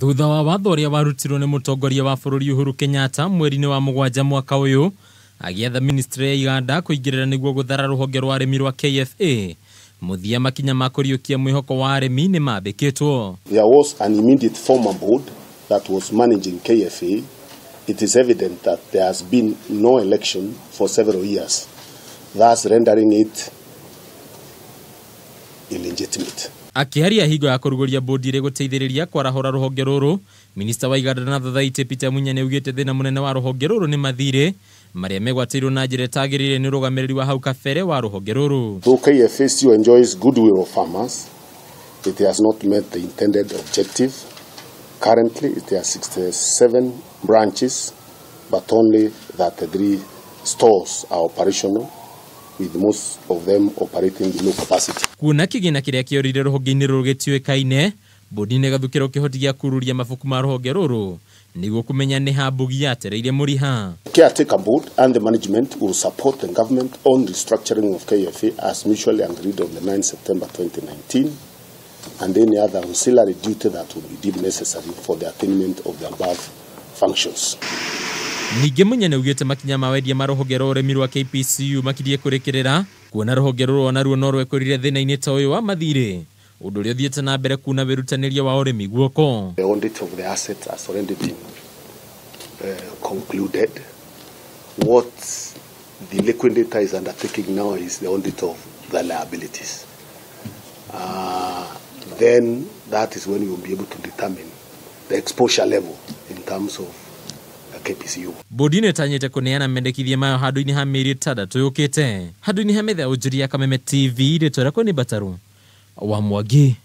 Thutha wa watho ũrĩa warutirwo nĩ mũtongoria wa bũrũri Uhuru Kenyatta mweri-inĩ wa 7 mwaka ũyũ, agĩatha ministry ya iganda kũingĩrĩra nĩguo gũthara rũhonge rwa arĩmi rwa KFA. Mũthia makinya ma kũriũkia mwĩhoko wa arĩmi nĩ mambĩkĩtwo. There was an immediate former board that was managing KFA. It is evident that there has been no election for several years, thus rendering it illegitimate. Akĩaria hingo ya kũrugũria bodi ĩrĩ gũteithĩrĩria kwarahũra rũhonge rũrũ, minista wa iganda na thothaitĩ Peter Munya nĩaugĩte thĩna mũnene wa rũhonge rũrũ nĩ mathirĩ marĩa megwatĩirwo na njĩra ĩtagĩrĩire nĩ ũrũgamĩrĩri wa hau kabere wa rũhonge rũrũ. Though KFA still enjoys goodwill of farmers, it has not met the intended objective. Currently, it has 67 branches, but only 33 stores are operational, with most of them operating below capacity. Kuona kĩgĩna kĩrĩa kĩorire rũhonge-inĩ rũrũ gĩtiũĩkaine, bodi nĩ ĩgathukĩrwo kĩhoti gĩa kururia mabuku ma rũhonge rũrũ nĩguo kũmenya nĩ ha mbugi yatereire mũriha. Caretaker board and the management will support the government on restructuring of KFA as mutually agreed on the 9th September 2019 and any other ancillary duty that will be deemed necessary for the attainment of the above functions. Ningĩ Munya nĩaugĩte makinya ma wendia ma rũhonge rwa ũrĩmi rwa KPCU makirie kũrĩkĩrĩra kuona rũhonge rũrũ onaruo no rwekũrire thĩna-inĩ ta ũyũ wa mathirĩ, ũndũ ũrĩa ũthiĩte na mbere kuna wĩrutanĩria wa ũrĩmi guoko. The audit of the assets has already been concluded. What the liquidator is undertaking now is the audit of the liabilities. Then that is when we will be able to determine the exposure level in terms of KPCU. Bodi nĩ ĩtanyĩte kũneana mendekithia mayo handũ-inĩ ha mĩeri 6 yũkĩte. Handũ-inĩ ha metha ya ũnjũria Kameme TV, rĩtwa rĩakwa nĩ Mbataru wa Mwangi.